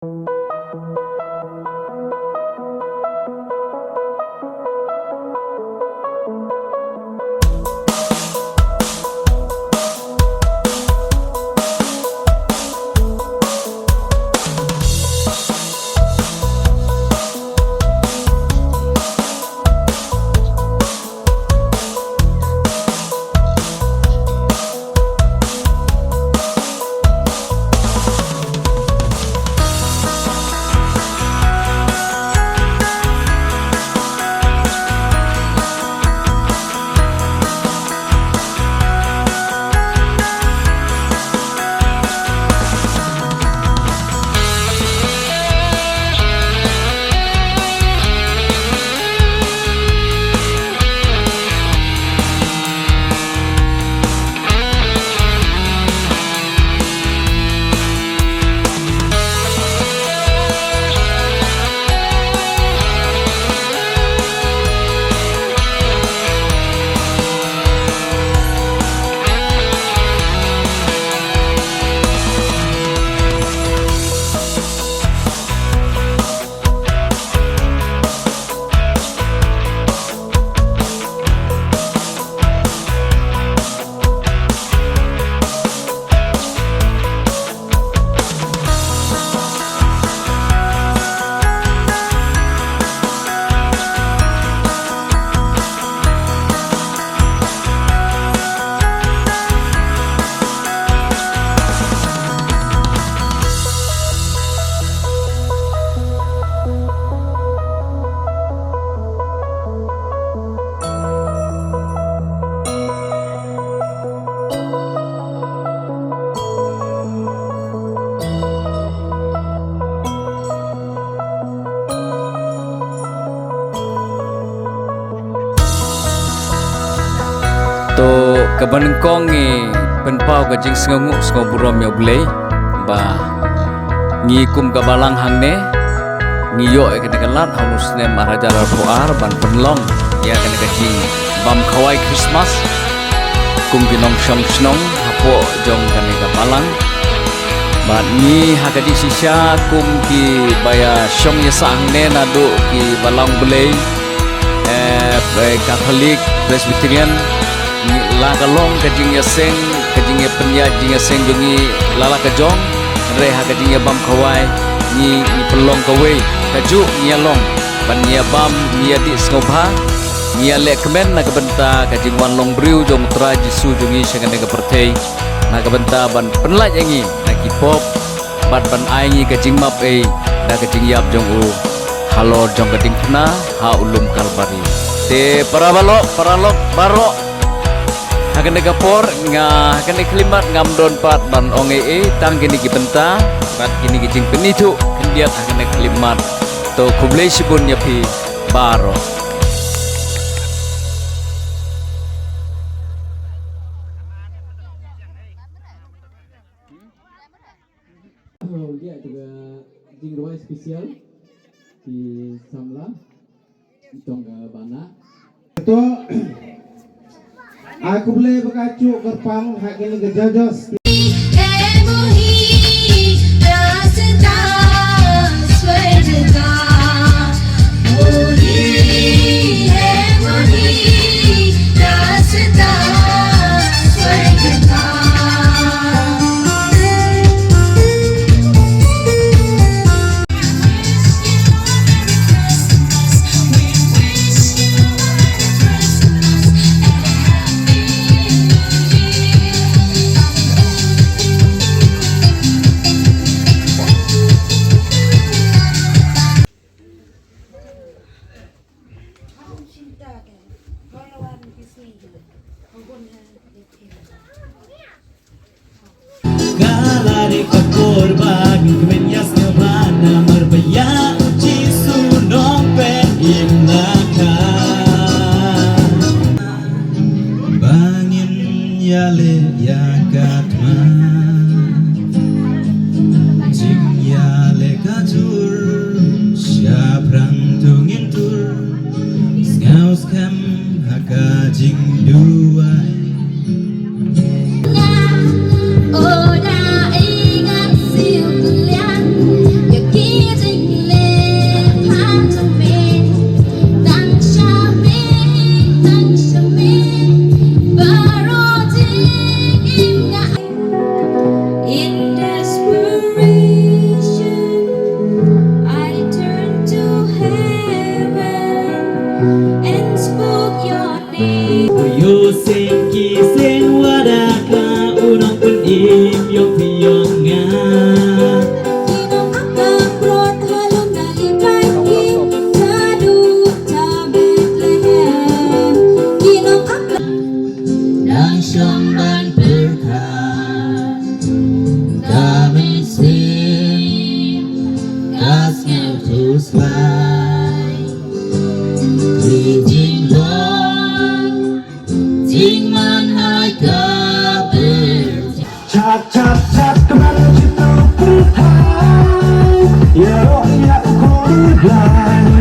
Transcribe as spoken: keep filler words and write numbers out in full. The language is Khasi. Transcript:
To, kaba nyngkong ngi pynpaw ka jingsngewnguh sngewburom ïa U Blei ba ngi kum ka balang hangne ngi ïoh ïa kane ka lad ha u snem ar hajar arphew ar ban pynlong ïa kane ka jingbam khawai Christmas kum ki nongshong shnong hapoh jong kane ka balang. Bad ngi ha ka jingshisha kum kiba ïashong ïasah hangne naduh kiba long Blei, eh, eh, Catholic, Presbyterian, ngi la ka long ka jingïaseng, ka jingïapynïaid jingïaseng jong ngi la la ka jong, hynrei ha ka jingïabam khawai ngi, ngi pynlong kawei, kajuh ngi ïalong ban ngi ïabam, ngi ïadih sngewbha, ngi ïaleh kmen na ka bynta ka jingwan long briew jong U Trai Jisu jong ngi sha kane ka pyrthei, na ka bynta ban pynlait ïa ngi na ki pop bad ban ai ngi ka jingmap ei da ka jingïap jong u halor jong ka diengphna ha u lum Kalbari. Te para baroh, paralok baroh, ha kane ka por nga, ha kane ka khyllipmat ngam don pat ban ong ei ei, tang kine ki bynta bad kine ki jingpynithuh khyndiat ha kane ka khyllipmat. To khublei shibun ïa phi baroh. Ïa ka jingrwai special ki samla jong ka bana. To, a khublei ba ka juk kyrpang ha kine ki judges. Ka la dei ka por ba ngin kmen ïa sngewbha namar ba ïa u Jisu Nongpynim la kha. Ba ngin ïaleh ïa ka thma, jingïaleh ka jur, shaphrang to ngin tur. Sngewskhem ha ka jingduwai. Ka sngewthuh slai. Ki jinglong jingman hai ka bynta. Chat chat chat kmen ki tu pynthai. Ïaroh ïa u khun blai.